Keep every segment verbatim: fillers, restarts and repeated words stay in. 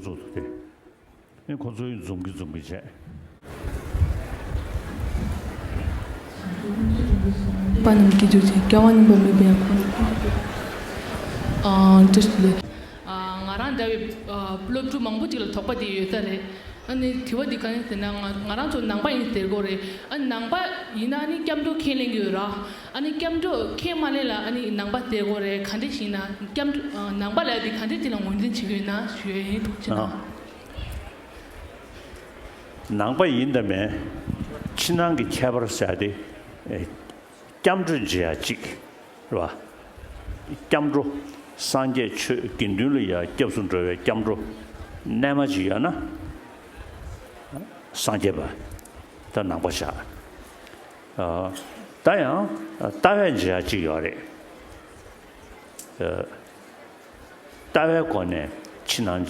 བཙུགས་འདུག་སྟེ། ཨེ་ཁོ་ཚོ་ཡང་འཛོམས་ཀྱི་འཛོམས་ཀྱི་བྱས། པ་རྣམས་ཀྱི་རྒྱུ་ཅན་སྐྱེ་བ་རྙིང་པ་མེད་པ་ཡང་ཁོ་ན་ཁོ་ན་ཨ་ཏི་ལེ། ཨ་ང་རང་འདྲ་བའི་ཨ་སློབ་ཕྲུག་མང་པོ་ཅིག་ལ་དོགས་པ་དེ་ཡོད་ས་རེད། ཨ་ནི་དྲི་བ་འདི་གང་ཡིན་ཟེར་ན། ང་ང་རང་ཚོ་ནང་པ་ཡིན་ཟེར་གོ་རེད། ཨ་ནི་ནང་པ་ཡིན་ན་ཨ་ནི་སྐྱབས་འགྲོ་ཁས་ལེན་གྱི་ཡོད་ར། ཨ་ནི་སྐྱབས་འགྲོ་ཁས་མ་ལེན་ལ་ཨ་ནི་ནང་པ་ཟེར་གོ་རེད། ག་འདྲ་ཞིག་ན་སྐྱབས་འགྲོ་ཨ་ནང་པ་ལ་འདི་ག་འདྲ་ཅིག་ལ་ངོས་འཛིན་བྱེད་ཀྱི་ཡོད་ན་ཞུ་ཡ་ཡིན། ཐུགས་རྗེ་གནང་། ཨ། ནང་པ་ཡིན་དང་མིན། ཕྱི་ནང་གི་ཁྱད་པར་ཟེར་ཡ་དེ། ཨེ། སྐྱབས་འགྲོ་བྱེད་ཡ་གཅིག་རེད་བ། སྐྱབས་འགྲོ། སངས་རྒྱས་ཆོས་དགེ་འདུན་ལ་ཡ་སྐྱབས་སུ་འགྲོ་བའི་སྐྱབས་འགྲོ་རྣལ་མ་ཅིག་ཡོད་ན། སངས་རྒྱས་པ། ད་ནང་པ་བཞག་ཨ། ད་ཡང་ལྟ་བའི་བྱེད་ཡ་གཅིག་ཡོད་རེད། ཨ། ལྟ་བའི་སྒོ་ནས་ཕྱི་ནང་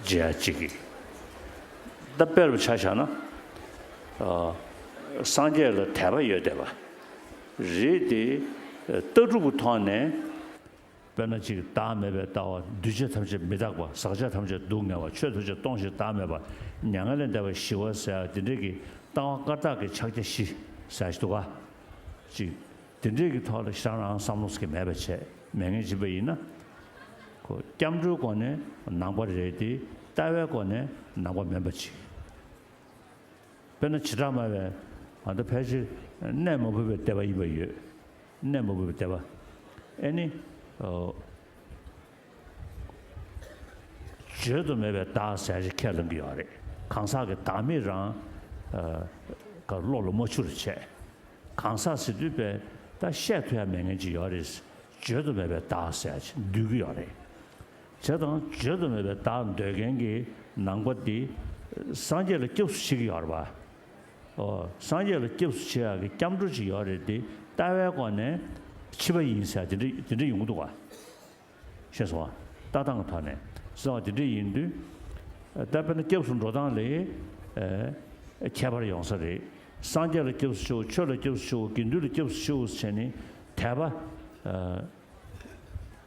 བརྗེ་ཡ་གཅིག་གིས། ད་དཔེར་ཆ་བཞག་ན། ཨ། སངས་རྒྱས་ལ་དད་པ་ཡོད་བསྡད་པ་རེད་དེ། ལྟ་གྲུབ་ཀྱི་ཐོག་ནས། དཔེར་ན་གཅིག་བདག་མེད་པའི་ལྟ་བ། འདུས་བྱས་ཐམས་ཅད་མི་རྟག་པ། ཟག་བཅས་ཐམས་ཅད་སྡུག་བསྔལ་བ། ཆོས་ཐམས་ཅད་སྟོང་ཞིང་བདག་མེད་པ། མྱ་ངན་ལས་འདས་པ་ཞི་བ་ཟེར་ཡ་དེ་འདྲའི་གི་ལྟ་བ་བཀའ་རྟགས་ཀྱི་ཕྱག་རྒྱ་བཞི་ཟེར་ཡ་ཞིག་འདུག་ག་ཅིག་དེ་འདྲའི་གི་ཐོག་ལ་ཞེ་དྲག་རང་བསམ་བློ་ཟེར་གི་མེད་པ་བྱས། མེད་མཁན་བྱེད་པ་ཡིན་ན། ཁོ་སྐྱབས་འགྲོའི་སྒོ་ནས་ནང་པ་རེད་དེ། ལྟ་བའི་སྒོ་ནས་ནང་པ་མིན་པ་ཅིག་དཔེར་ན་བྱེ་བྲག་སྨྲ་བའི་ང་ཚོ་ཕལ་ཆེར་གནས་མ་བུ་པའི་སྡེ་པ་ཡིན་པ་ཡོད། གནས་མ་བུ་པའི་སྡེ་པ། ཨེ་ནི། ཨོ། བརྗོད་དུ་མེད་པའི་བདག་ཟེར་ཞིག་ཁས་ལེན་གྱི་ཡོད་རེད། གང་ཟག་གི་བདག་མེད་རང་ཨ་ག་བློ་ལ་མ་འཆར་བྱས། གང་ཟག་ཟེར་དུས་པས་ད་བཤད་ཐུབ་ཡ་མེད་མཁན་ཅིག་ཡོད་རེད། བརྗོད་དུ་མེད་པའི་བདག་ཟེར་ཞིག་འདུས་ཀྱི་ཡོད་རེད། བྱས་ཙང་བརྗོད་དུ་མེད་པའི་བདག་འདོད་མཁན་གྱི་ནང་པ་འདི་སངས་རྒྱས་ལ་སྐྱབས་སུ་མཆི་གི་ཡོད་རེད་པ། ཨོ། སངས་རྒྱས་ལ་སྐྱབས་སུ་མཆི་ཡག་གི་སྐྱབས་འགྲོ་ཅིག་ཡོད་རེད་དེ། ལྟ་བའི་སྒོ་ནས་མཆིས་པ་ཡིན་ཟེར་དེ་འདྲ་དེ་འདྲ་ཡོང་གི་འདུག་ག་ཤེས་སོང་ང་། ལྟ་སྟངས་ཀྱི་ཐོག་ནས་ཟེར་བ་དེ་འདྲ་ཡིན་དུས། ད་དཔེར་ན་སྐྱབས་སུ་འགྲོ་སྟངས་ལ་ཨེ་ཁྱད་པར་ཡོང་ས་རེད། སངས་རྒྱས་ལ་སྐྱབས་སུ་མཆིའོ། ཆོས་ལ་སྐྱབས་སུ་མཆིའོ། དགེ་འདུན་ལ་སྐྱབས་སུ་མཆིའོ་ཟེར་ནས་དད་པ།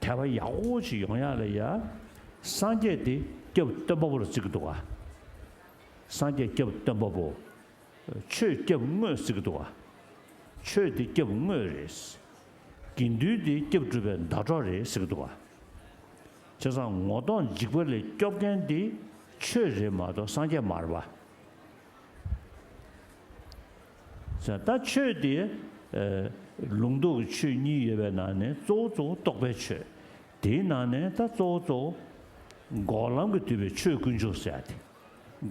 དད་པ་ཡག་པོ་ཅིག་ཡོང་ཡག་ལ་ཡ། སངས་རྒྱས་དེ་སྐྱབས་སྟོན་པ་པོ་ལ་བརྩི་གི་འདུག་ག་སངས་རྒྱས་སྐྱབས་སྟོན་པ་པོ། ཆོས་སྐྱབས་དངོས་ཟེར་གྱི་འདུག་ག་ཆོས་དེ་སྐྱབས་དངོས་རེད། དགེ་འདུན་དེ་སྐྱབས་སྒྲུབ་པའི་ཟླ་གྲོགས་རེད་ཟེར་གྱི་འདུག་ག་བྱས་ཙང་ངོ་གདོང་འཇིགས་པ་ལས་སྐྱོབ་མཁན་དེ་ཆོས་རེད་མ་གཏོགས་སངས་རྒྱས་མ་རེད་པ། ད་ཆོས་དེ་ལུང་རྟོགས་ཀྱི་ཆོས་གཉིས་ཡོད་པའི་ནང་ནས་གཙོ་བོ་གཙོ་བོ་རྟོགས་པའི་ཆོས། དེའི་ནང་ནས་ད་གཙོ་བོ་གཙོ་བོ་འགོག་ལམ་གྱིས་བསྡུས་པའི་ཆོས་དཀོན་མཆོག་ཟེར་ཡ་དེ།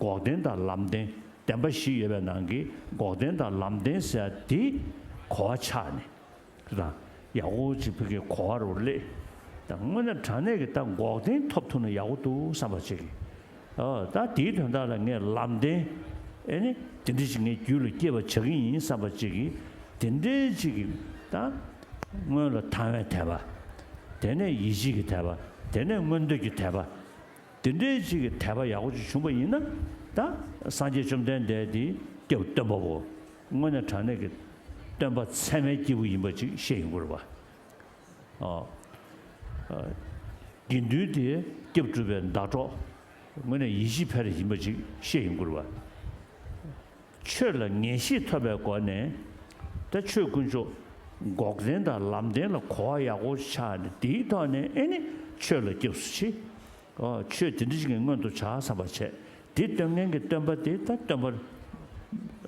འགོག་བདེན་དང་ལམ་བདེན། བདེན་པ་བཞི་ཡོད་པའི་ནང་གི་འགོག་བདེན་དང་ལམ་བདེན་ཟེར་ཡ་དེ་གོ་བ་ཆགས་ནས། དེ་དང་ཡག་པོ་ཅིག་ཕ་གིའི་གོ་བ་རུ་སླེབས། ད་དངོས་གནས་དྲང་གནས་ཀྱི་ད་འགོག་བདེན་ཐོབ་ཐུབ་ན་ཡག་པོ་འདུག་བསམ་པ་ཅིག་གིས། ཨོ། ད་དེའི་དོན་དག་ལ་ངས་ལམ་བདེན། ཨེ་ནི་དེ་འདྲ་ཞིག་ངའི་རྒྱུད་ལ་སྐྱེ་བར་བྱ་གི་ཡིན་བསམ་པ་ཅིག་གིས། དེ་འདྲའི་ཅིག་གིས་ད་སྔོན་ལ་དང་བའི་དད་པ། དེ་ནས་ཡིད་ཆེས་ཀྱི་དད་པ། དེ་ནས་མངོན་འདོད་ཀྱི་དད་པ། དེ་འདྲའི་ཅིག་གི་དད་པ་ཡག་པོ་ཅིག་བྱུང་པ་ཡིན་ན། ད་སངས་རྒྱས་བཅོམ་ལྡན་འདས་དེ་སྐྱབས་སྟོན་པ་པོ། དངོས་གནས་དྲང་གནས་ཀྱི་སྟོན་པ་ཚད་མའི་སྐྱེས་བུ་ཡིན་པ་ཅིག་ཤེས་ཡོང་གི་རེད་པ། ཨོ། ཨ། དགེ་འདུན་དེ་སྐྱབས་སྒྲུབ་པའི་ཟླ་གྲོགས། དངོས་གནས་ཡིད་ཆེས་འཕེར་ཡིན་པ་ཅིག་ཤེས་ཡོང་གི་རེད་པ། ཆོས་ལ་ངེས་ཤེས་ཐོབ་པའི་སྒོ་ནས། ད་ཆོས་དཀོན་མཆོག་འགོག་བདེན་དང་ལམ་བདེན་ལ་གོ་བ་ཡག་པོ་ཆགས་ནས། དེའི་ཐོག་ནས་ཨེ་ནི་ཆོས་ལ་སྐྱབས་སུ་མཆི། ཨོ། ཆོས་དེ་འདྲ་ཞིག་གི་མངོན་དུ་བྱ་བསམ་པ་བྱས། དེ་སྟོན་མཁན་གྱི་སྟོན་པ་དེ་ད་སྟོན་པ།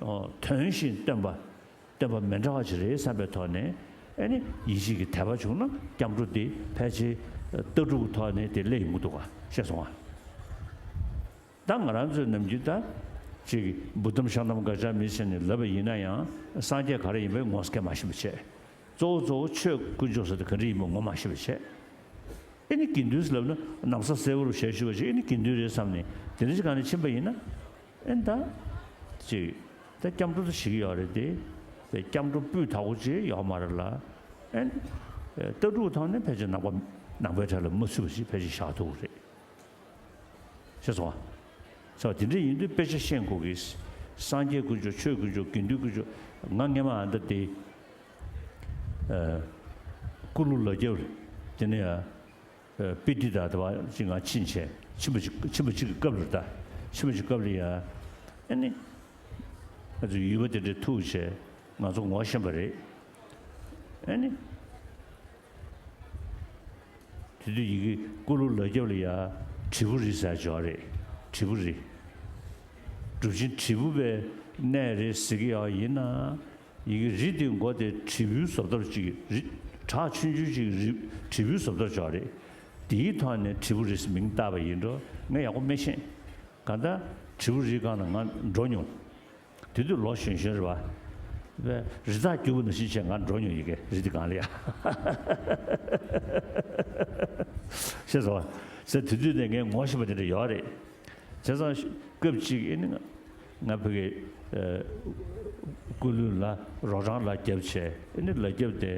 ཨོ། དོན་བཞིན་སྟོན་པ། སྟོན་པ་མི་འདྲ་བ་ཅིག་རེད་བསམ་པའི་ཐོག་ནས། ཨེ་ནི་ཡིད་ཆེས་ཀྱི་དད་པ་བྱུང་ན་སྐྱབས་འགྲོ་དེ་ཕལ་ཆེར་ལྟ་གྲུབ་ཀྱི་ཐོག་ནས་དེ་སླེབས་ཡོང་གི་འདུག་ག་ཤེས་སོང་ང་། ད་ང་རང་ཚོའི་ནམ་རྒྱུན་ད་ཅིག་བུདྡྷམ་ཤཱནྟམ་ག་ཙཱ་མི་ཟེར་ནས་ལབ་པ་ཡིན་ན་ཡང་། སངས་རྒྱས་ག་རེ་ཡིན་པའི་ངོ་སྐལ་མ་ཤེས་པ་བྱས། གཙོ་བོ་གཙོ་བོ་ཆོས་དཀོན་མཆོག་ཟེར་དེ་ག་འདྲ་ཡིན་པ་ངོ་མ་ཤེས་པ་བྱས། ཨེ་ནི་དགེ་འདུན་ཟེར་ལབ་ན་ན་བཟའ་གསལ་པོ་རུ་ཞལ་བཞུགས་པ་ཞིག་ཨེ་ནི་དགེ་འདུན་རེད་བསམ་ནས་དེ་འདྲ་ཞིག་གང་ནས་ཕྱིན་པ་ཡིན་ན། ཨེ་ད་ཅིག་ད་སྐྱབས་འགྲོ་དུ་ཞིག་ཡོད་རེད་དེ། དེ་སྐྱབས་འགྲོ་སྤུས་དག་པོ་ཅིག་ཡོད་མ་རེད་ལ། ཨེ་ལྟ་གྲུབ་ཐོག་ནས་ཕལ་ཆེར་ནང་པ་ནང་པའི་གྲས་ལ་མ་ཚུད་པ་ཞིག་ཕལ་ཆེར་བཞག་ཐུབ་ཀྱི་རེད། ཤེས་སོང་ང་། ས་དེ་འདྲ་ཡིན་དུས་དཔེ་ཆ་ཤེས་དགོས་ཀྱི། སངས་རྒྱས་དཀོན་མཆོག་ཆོས་དཀོན་མཆོག་དགེ་འདུན་དཀོན་མཆོག་ང་སྔས་མ་ཨ་འདྲ་དེ། ཨ། ཀུ་ལུ་ལ་རྒྱབ་དེ་ནས་ཡ། དཔེ་དེབ་དང་དེ་བ་ཅིག་ང་ཕྱིན་བྱས་ཕྱིན་པ་ཅིག་ཕྱིན་པ་ཅིག་གི་སྐབས་ལ་ད་ཕྱིན་པ་ཅིག་སྐབས་ལ་ཡ། ཨ་ནི་ང་ཚོ་ཡུལ་པ་དེ་འདྲའི་ཐུག་བྱས་ང་ཚོ་ངོ་ཤེས་པ་རེད། ཨ་ནི། དེ་དུས་ཡི་གེ་ཀུ་ལུ་ལ་རྒྱབ་ལ་ཡ་དྲིལ་བུ་རི་ཟེར་ཅིག་ཡོད་རེད། དྲིལ་བུ་རི། གྲུབ་ཆེན་དྲིལ་བུ་པའི་གནས་རེད་ཟེར་གྱི་ཡོད་ཡིན་ན། ཡི་གེ་རི་དེའི་མགོ་དེ་དྲིལ་བུའི་བཟོ་ལྟར་ཅིག་རི་བྲག་ཆུང་ཆུང་ཅིག་རི་དྲིལ་བུའི་བཟོ་ལྟར་ཅིག་ཡོད་རེད། དེའི་ཐོག་ནས་དྲིལ་བུ་རི་ཟེར་མིང་བཏགས་པ་ཡིན་འགྲོ། ངས་ཡག་པོ་མི་ཤེས། གང་ལྟར་དྲིལ་བུ་རིའི་སྒང་ལ་ང་འགྲོ་མྱོང་། དེ་དུས་ལོ་གཞོན་གཞོན་རེད་བ། རི་དྭགས་རྒྱུག་པ་ནང་བཞིན་བྱས་ང་འགྲོ་མྱོང་ཡི་གེ་རི་དེ་སྒང་ལ་ཡ། ཤེས་སོང་བ། ཟེར་དེ་དུས་ནས་ངས་ངོ་ཤེས་པ་དེ་འདྲ་ཡོད་རེད། བྱས་ཙང་སྐབས་གཅིག་ཨེ་ནི་ང་ང་ཕ་གི་ཀུ་ལུ་ལ་རོ་བྲང་ལ་རྒྱབ་བྱས་ཨེ་ནི་ལ་རྒྱབ་དེ་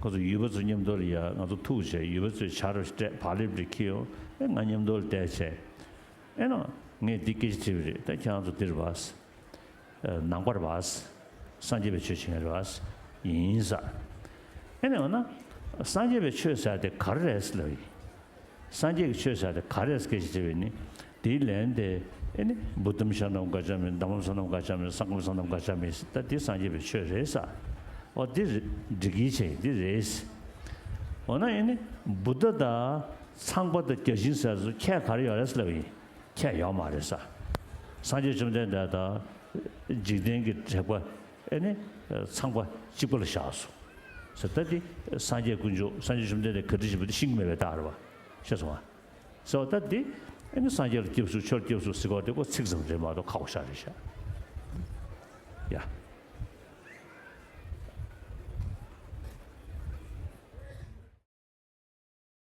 ཁོ་ཚོ་ཡུལ་པ་ཚོ་མཉམ་དུ་ལ་ཡ་ང་ཚོ་ཐུག་བྱས་ཡུལ་པ་ཚོས་ཇ་རུ་སྤྲད་བག་ལེབ་རེ་འཁྱེར་ཡོང་། ཨེ་ང་མཉམ་དུ་ལ་བསྡད་བྱས། ཨེ་ནོ། ངས་འདི་སྐད་ཆ་དྲིས་པ་རེད། ད་ཁྱེད་རང་ཚོ་འདིར་བ། ནང་པར་བ། སངས་རྒྱས་པའི་ཆོས་བྱེད་མཁན་རེད་བ། ཡིན་ས། ཨེ་ནས་འོ་ན། སངས་རྒྱས་པའི་ཆོས་ཟེར་དེ་ག་རེ་རེད་ལབ་ཡིན། སངས་རྒྱས་ཀྱི་ཆོས་ཟེར་དེ་ག་རེ་རེད་སྐད་ཆ་དྲིས་པ་ཡིན་ནི། དེའི་ལན་དེ། ཨེ་ནི་བུདྡྷམ་ཤ་ནམ་ག་ཅ་མི་དྷམམ་ཤ་ནམ་ག་ཅ་མི་སངྒྷམ་ཤ་ནམ་ག་ཅ་མི་ད་འདི་སངས་རྒྱས་པའི་ཆོས་རེད་ས། འོ་འདི་རེད་འགྲིག་གི་བྱས་འདི་རེད། འོ་ན་ཨེ་ནི་བུདྡྷ་དང་ཚངས་པ་དང་བརྒྱ་བྱིན་ཟེར་ཚོ་ཁྱད་ག་རེ་ཡོད་རེད་ལབ་ཡིན། ཁྱད་ཡོད་མ་རེད་ས། སངས་རྒྱས་བཅོམ་ལྡན་འདས་དང་འཇིག་རྟེན་གྱི་དྲེགས་པ་ཨེ་ནི་ཚངས་པ་གཅིག་པ་ལ་བཞག་སོང་། ཟེར་ད་འདི་སངས་རྒྱས་དཀོན་མཆོག་སངས་རྒྱས་བཅོམ་ལྡན་འདས་ག་འདྲ་ཞིག་བུ་དེ་ཤེས་ཀྱི་མེད་པའི་རྟགས་རེད་བ། ཤེས་སོང་ང་། ཟེར་བ་ད་འདི་ཨེ་ནི་སངས་རྒྱས་ལ་སྐྱབས་སུ་མཆིའོ་སྐྱབས་སུ་ཟེར་བ་དེ་ཁོ་ཚིག་ཙམ་རེད་མ་གཏོགས་ཁག་པོ་ཞེ་དྲག་རེད་ཤག་ཡ།